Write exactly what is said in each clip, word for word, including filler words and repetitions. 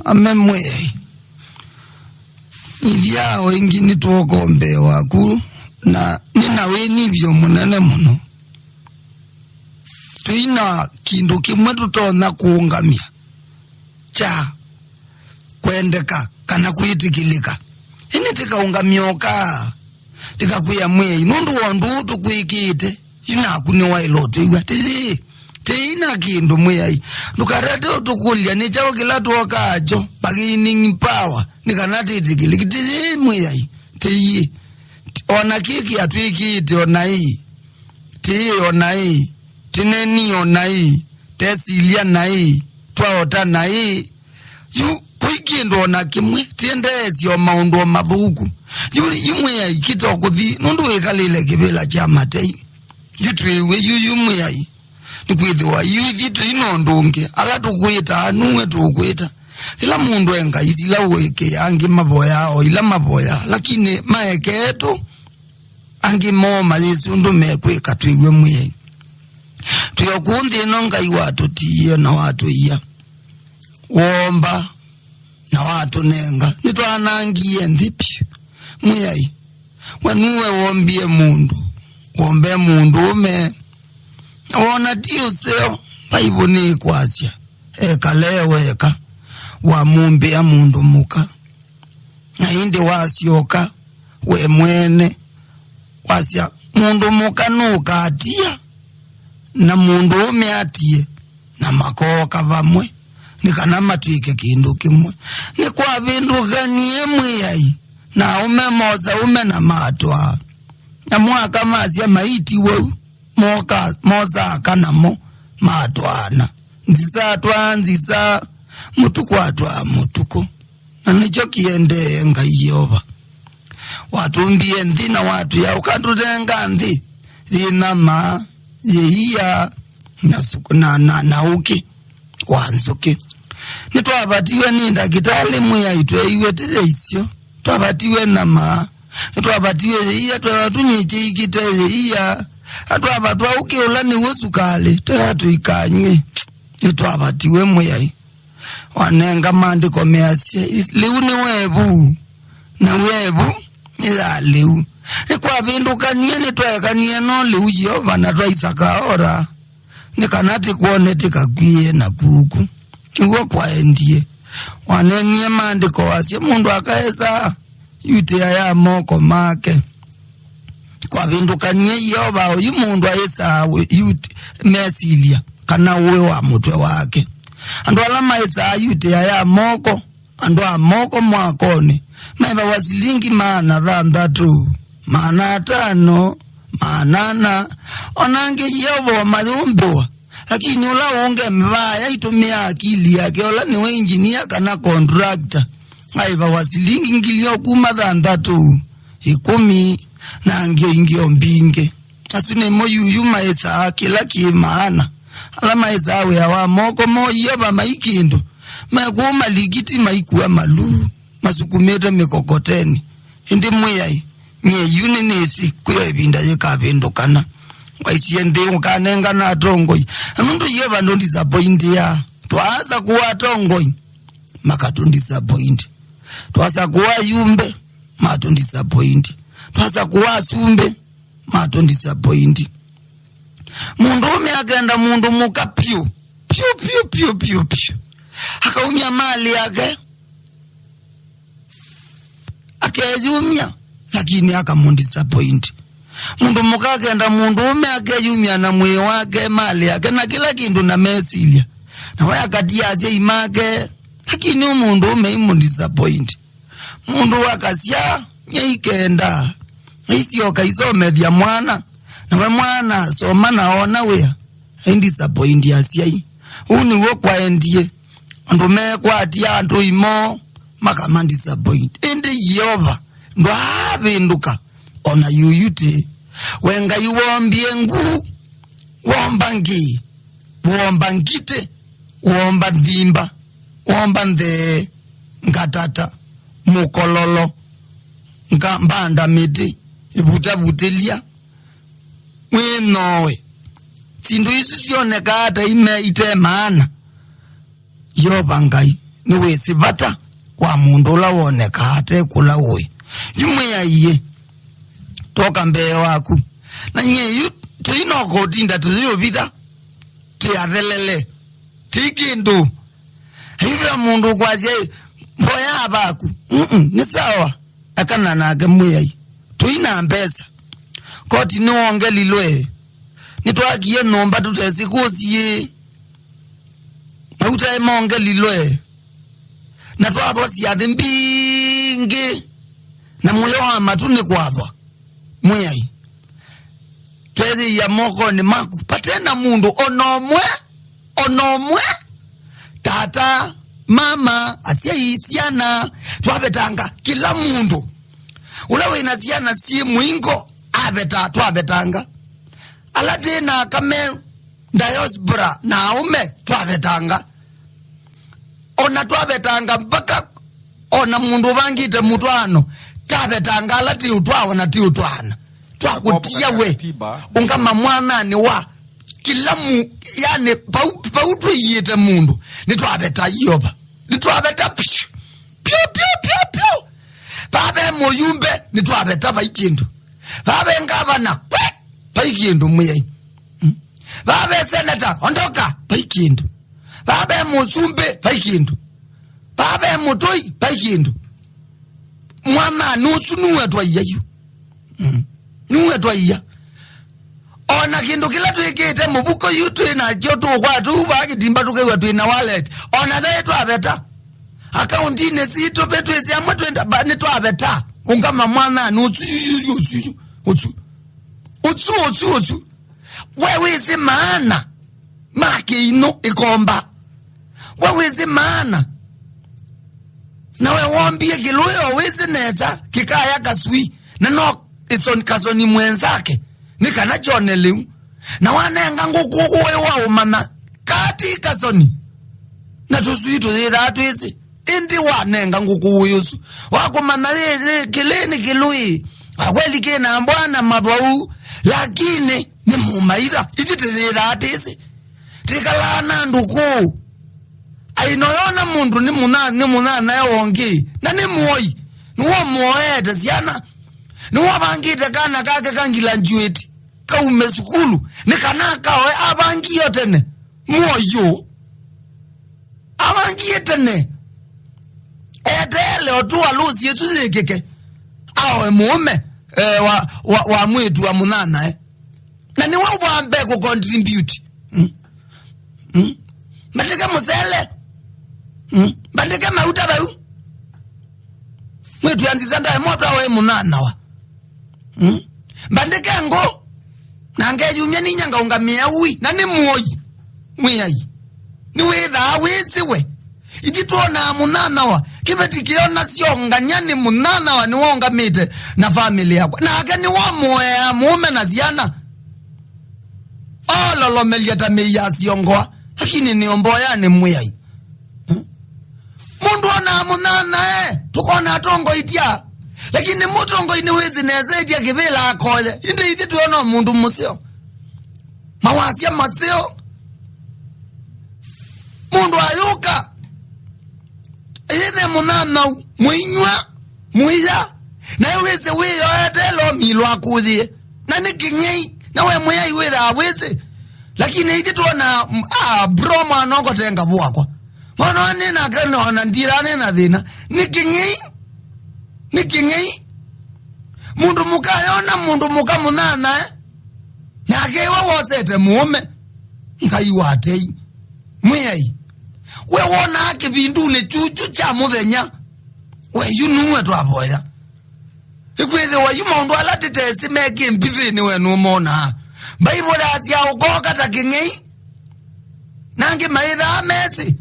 Ame Mwĩai. Nĩthya o ĩngĩ nĩtwooka mbee waku, na nĩ na wĩnyivyo mũnene mũno. Tũi na kĩndũ kĩmwe tũtonya kũũngamya kya kwendeka kana kwĩtĩkĩlĩka. Ĩndĩ tĩkaũngamya ũka, tĩkakwĩa Mwĩai, nũndũ wa ũndũ ũũ tũkwĩkĩte, yu naku nĩwaĩle ũtwĩw'a. Tĩyĩ, tĩi na kĩndũ Mwĩai. Ndũkatate ũtũkũlya nĩ kyaũ kĩla twokaa kyo, bargaining power, nĩ kana tĩtĩkĩlĩke. Tĩyĩ Mwĩai, tĩyĩ. O na kĩĩ kĩatwĩkĩĩte o na ĩ. Tĩĩ o na ĩ, tĩneni o na ĩ, tesilya na ĩ, twaota na ĩ. Yu, kũi kĩndũ o na kĩmwe, tiendeesya o maũndũ o mathũku. Yu, yu Mwĩai kĩto kũthi, nũndũ wĩkalĩle kĩvĩla kya matei. Yu twĩw'e, yu, yu Mwĩai. Nĩkwĩthĩwa yu ithi tũi na ũndũ ũngĩ, ala tũkwĩtaa, nuwe tũkwĩta. Kĩla mũndũ e ngai sila ũĩkĩĩa, angĩ mavoyaa o ila mavoyaa, lakini maekee tũ. Angĩ moo mayĩsĩ ũndũ mekwĩka twĩw'e Mwĩai. Twĩ o kũũ nthĩ ĩno Ngai watũtiie na watũia. Woomba na watũnenga. Nĩtwanangie nthĩ vyũ. Mwĩai, we nuwe woombie mũndũ. Woombie mũndũũme. Na wona ti ũseo, Vaivu nĩkwasya, ekale weka, wamũmbĩa mũndũ mũka. Na ĩndĩ wasyoka we mwene, wasya, mũndũ mũka nũkatia, na mũndũũme atie, na makooka vamwe, nĩ kana matw'ĩke kĩndũ kĩmwe. Nĩkwavĩndũkanie Mwĩai, na aũme mosa ũme na matwaa. Na mwaka masya maiti wau, moka, mosa aka namo matwaana. Nzisa atwaa nzisa, mũtuku atwaa mũtuku. Na nĩkyo kĩendee Ngai Yeova. Watũmbie nthĩ na watwĩa, ũkatũnenga nthĩ yĩ nyama, yĩ ia, na suku-, na, na, na ũkĩ wa nzũkĩ. Nĩtwavatiwe nĩ ndakĩtalĩ Mwĩai, tweeiwe ti yĩ isyo. Twavatiwe nyama, nĩtwavatiwe yĩia, twewa tũnyĩkye ikite yĩia, na twavatwa ũkĩ ũla nĩw'o sukalĩ, twewa tũikanyw'e. Nĩtwavatiwe Mwĩai. Wanenga maandĩko measya, is-, lĩu nĩ wevu, na wevu nĩ ya lĩu. Nĩkwavĩndũkanie, nĩtwaekanie no lĩu Yeova, na twaisaka ora. Nĩ kana tĩkwone tĩkakw'ĩe na kuku. Nĩw'o kwaendie. Waneenie maandĩko wasya, mũndũ akaesaa yutĩa ya moko make. Kwavĩndũkanie Yeova, oyu mũndũ aĩsaa wĩ-, yut-, mesilya kana ũĩ wa mũtwe wake. Andũ ala maĩsaa yutĩa ya moko, andũ a moko mwakonĩ, maĩvawa silingi maana thanthatũ, maana atano, maana ana, o na angĩ Yeova mayũmbĩwa, lakini ũla ũngĩ mĩvaa yaitũmĩa akili yake, ũla nĩwe engineer kana contractor, aĩvawa silingi ngili o kuma thanthatũ, ĩkũmi, na angĩ o ingĩ o mbingĩ. Asu nĩmo yuyu maĩsaa kĩla kĩ maana. Ala maĩsaa wĩa wa moko moo Yeova mai kĩndũ, me kũu malikiti maikua maluu, masukumĩte mĩkokoteni. Ĩndĩ Mwĩai, nyie yu nĩnĩsĩ kwĩ o ĩvinda yĩkavĩndũkana. Waisie nthĩ ũkanengana atongoi. Na nũndũ Yeova ndũ disappointia. Twaasa kũwa atongoi, makatũ disappoint. Twaasa kũwa ayumbe, matũ disappoint. Twaasa kũwa asumbĩ, matũ disappoint. Mũndũũme akenda mũndũ mũka piũ, piũ, piũ, piũ, piũ, piũ. Akaumya malĩ yake, akeyumya, lakini akamũ disappoint. Mũndũ mũka akenda mũndũũme, akeyumya na mwĩĩ wake, malĩ yake, na kĩla kĩndũ na mesilya. Na we akatia asyai make, lakini ũ mũndũũme imũ disappoint. Mũndũ akasya, nyaikenda, aisyoka isomethya mwana, na we mwana asoma na ona wĩa, aidisappoint asyai. Ũu nĩw'o kwaendie. Andũ mekwatya andũ imo, makamadisappoint. Ĩndĩ Yeova ndwaavĩndũka, o na yuyu tĩ. We Ngai woombie nguu, woomba ngĩ, woomba ngitĩ, woomba nthimba, woomba nthee, ngatata, mũkololo, nga-, mbanda mĩtĩ, ĩvutavutĩlya, mwĩnyooe. Syĩndũ isu syonekaa ta ime ite maana. Yeova Ngai Nĩwĩsĩ vata wa mũndũ ũla wonekaa ate kũla ũĩ. Yu Mwĩai, twoka mbee waku. Na nyie yu tũinoka ũtinda tũyĩũvitha, twĩ athelele, tĩ kĩndũ. Yu ve mũndũ ũkwasya, "Ĩ, mboya vaku." Mm-mm, nĩ sawa. Ekana nake Mwĩai. Tũi na mbesa. Koti nĩwongelilwe. Nĩtwakie nyũmba tũtesĩ kũsiĩ. Mauta nĩmongelilwe. Na twavosya nthĩ mbingĩ. Na mũyo wa matu nĩ kwathwa. Mwĩai. Twethĩia mokonĩ maku. Vate na mũndũ o na ũmwe, o na ũmwe. Tata, mama, asyai, syana, twavetanga kĩla mũndũ. Ũla wĩ na syana syĩ mũingo, aveta, twavetanga. Ala twĩ na aka me diaspora na aũme, twavetanga. Ona twavetanga mpaka ona mũndũ ũvangĩte mũtwaano, tavetanga ala ti ũtwaa na ti ũtwaana. Twakũtia we, ũngama mwananĩ wa kĩla mu-, yani, pau, pau twĩiĩte mũndũ, nĩtwaveta Yeova. Nĩtwaveta piũ, piũ, piũ, piũ, piũ. Vave mũyumbe, nĩtwaveta vai kĩndũ. Vave ngavana, kwe, vai kĩndũ Mwĩai. Mm. Vave seneta, ondoka, vai kĩndũ. Vave mũsumbĩ, vai kĩndũ. Vave mũtũi, vai kĩndũ. Mwana nũsu nũwe twaia yu. Mm. Nũwe twaia. Ona kĩndũ kĩla twĩkĩte mũvuko yu twĩ nakyo tũkwa tũu vaa kĩtimba tũkew'a twĩ na wallet. Ona thei twaveta. Akauntinĩ sitũ ve twĩsĩ amwe twenda, ba, nĩtwaveta. Ũngama mwana nũsu yu, yu, yu, ũsu, yu, ũsu. Ũsu, ũsu, ũsu. We wĩsĩ maana ma kĩinũ ĩkomba. We wĩsĩ maana. Na we wombie kĩlũĩ o wĩsĩ nesa kĩkaya kasui. Na no ĩsoni, kasoni mwenzake. Nĩ kana kyone lĩu. Na wanenga ngũkũ ũĩ wa ũmanya. Kati kasoni. Na tũsui tũyĩthaa twĩsĩ. Ĩndĩ wanenga ngũkũ ũĩ ũsu. Wakũmanya yĩ, yĩ, kĩlĩ nĩ kĩlũĩ. Kwa kweli kĩna mbwana mathwau. Lakini nĩ mũmaitha. Ithyĩ tĩyĩthaa tĩsĩ. Tĩkalaa na andũ kũu. Ainoyona mũndũ nĩ mũna-, nĩ mũnyanyae wongi. Na nĩ mũoi. Nĩwe mũoete syana. Nĩwe avangĩte kana kake ka graduate. Kaume sukulu. Nĩ kana akaoe avangie o tene. Mũoyo. Avangie tene. Eteele ũtũa lũsi ĩsu yĩkĩke. Aoe mũũme, eh, wa, wa, wa mwĩĩtu wa mũnyanyae. Na nĩwe wambe kũcontribute. Mm. Mm. Mbandĩke mũsele. Mm. Mbandĩke mauta vau. Mwĩĩtu anzisa ndae moto awe mũnyanyawa. Mm. Mbandĩke ngũ. Na ngeyumya ninya ngaũngamĩa ui. Na nĩ mũoi. Mwĩai. Nĩwĩthaa wĩsĩ we. Ithyĩ twonaa mũnyanyawa. Kĩveti kĩona syongany'a nĩ mũnyanyawa nĩwaũngamĩte na famĩlĩ yakwa. Nake nĩwamũea mũũme na syana. Ololomelya ta mĩi ya syongoa. Lakini nĩ omboya nĩ Mwĩai. Hmm? Mũndũ ona mũnyanyae, tũkona atongoi tya. Lakini mũtongoi nĩwĩsĩ nesa ĩtya kĩvĩla akoye. Ĩndĩ ithyĩ twĩona mũndũ mũseo. Mawasya maseo. Mũndũ ayũka. Ĩyĩthe mũnyanyau, mũinywa, mũiya. Na ĩwĩsĩ wĩyoete lomilwa akũyĩe. Na nĩ kĩng'ei. Na we Mwĩai wĩthaa wĩsĩ. Lakini ithyĩ twona, mm, ah, bro mwana ũkotenga vwakwa. Mwana wa nĩ nake nona ndira nĩ na thĩna. Nĩ kĩng'ei. Nĩ kĩng'ei. Mũndũ mũka yona mũndũ mũka mũnyanyae. Nake we wosete mũũme. Ngai wa tei. Mwĩai. We wonaa kĩvindunĩ kyuchu kya mũthenya. We yu nũwe twavoya. Nĩkwĩthĩwa yu maũndũ ala tĩtesĩ me kĩmbithĩnĩ we nũmonaa. Mbaivũ yasya ũkoka ta kĩng'ei. Na angĩ maĩthaa mesĩ.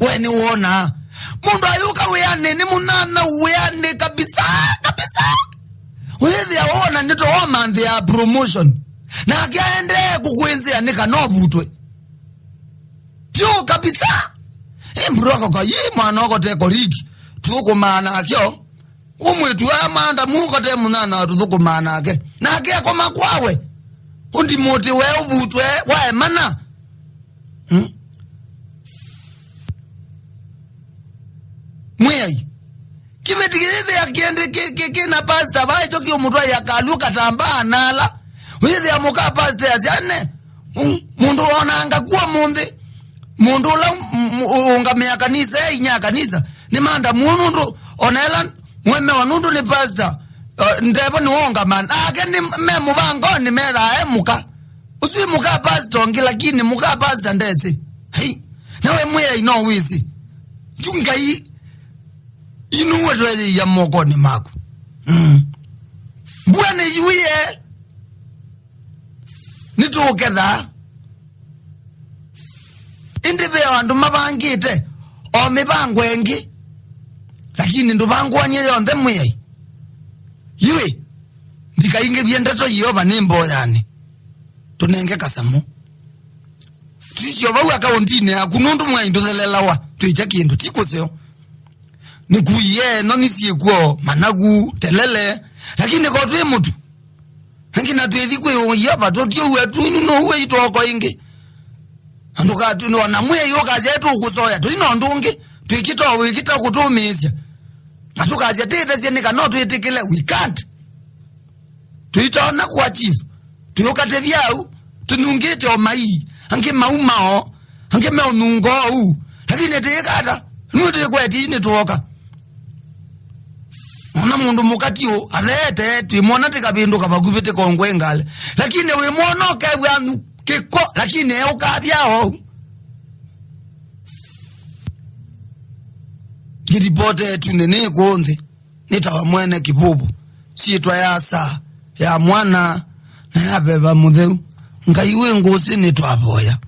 We nĩwonaa. Mũndũ ayũka wĩanĩ nĩ mũnyanyau wĩanĩ kabisa, kabisa. Wĩthĩa wona nĩ towa manthĩ ya promotion. Nake aendee kũkwĩnzĩa nĩ kana ũvutwe. Vyũ kabisa. Ĩ mburu akoka, yĩ mwana oko te koriki. Tũkũmaa nakyo. Ũmwĩtu aya manda muko te mũnyanya tũthũkũmaa nake. Nake akoma kwawe. Ũndi mũtĩ we ũvutwe waemana. Hmm? Mwĩai. Kĩveti kĩyĩthĩa kĩendĩ kĩ, kĩ, kĩ na pastor, vaĩkyo kĩũmũtwaĩa kalũ katambaa nala. Wĩthĩa mũka pastor asya, "Ne, mm, mũndũ wonanga kuo mũnthĩ, mũndũ ũla m-, m-, ũũngamĩa kanisa, e inya ya kanisa, nĩ manda mũno nũndũ ona ĩla mwemewa nũndũ nĩ pastor, uh, ndevo nĩwongama." Nake nĩ me mũvangonĩ methaa e mũka. Ũsu wĩ mũka pastor ũngĩ, lakini mũka pastor ndesĩ. Hei, nawe Mwĩai no wĩsĩ. Yu Ngai, inũwe tweyĩia mokonĩ maku. Mm. Mbua nĩyuie, nĩtũũketha. Ĩndĩ ve o andũ mavangĩte o mĩvango ĩngĩ, lakini ndũvangũanie yonthe Mwĩai. Yuĩ, ndikaingĩvye ndeto Yeova nĩ mboyanĩ. Tũnenge kasamũ. Tũisyo vau akaũntinĩ yaku, nũndũ Mwĩai ndũthelelawa, twĩkya kĩndũ, ti kũseo. Nĩkuie, no nĩsyĩkw'o, managu, telele, lakini ko twĩ mũtu. Angĩ na twĩthi kwĩ Yeova, tũtiũw'a tu, ĩnu nũw'e itwoko ĩngĩ. Na ndũkatwĩ, ona Mwĩai ũkasya tũkũsoya, tũi na ũndũ ũngĩ, twĩkĩta o wĩkĩta kũtũmĩĩsya. Na tũkasya tĩthesye nĩ kana twĩtĩkĩle, we can't. Tũitonya kũachieve, tũyũkatĩvya au, tũnyungĩte o mai, angĩ maumao, angĩ meũnyunga ũu, lakini tĩĩkata, nũtĩkweti nĩtũoka. Ona mũndũ mũkatiũ atheete, twĩmwona tĩkavĩndũka vakuvĩ tĩkongwe ngale, lakini wĩmwona ũkew'a anyu kĩko, lakini eũkavya ou. Ngĩlipote tunĩ nĩ kũũ nthĩ. Nĩtawa mwene kĩvũvũ, syĩtwa ya saa, ya Mwana, na ya Veva Mũtheu. Ngai wĩ ngũsĩ nĩtwavoya.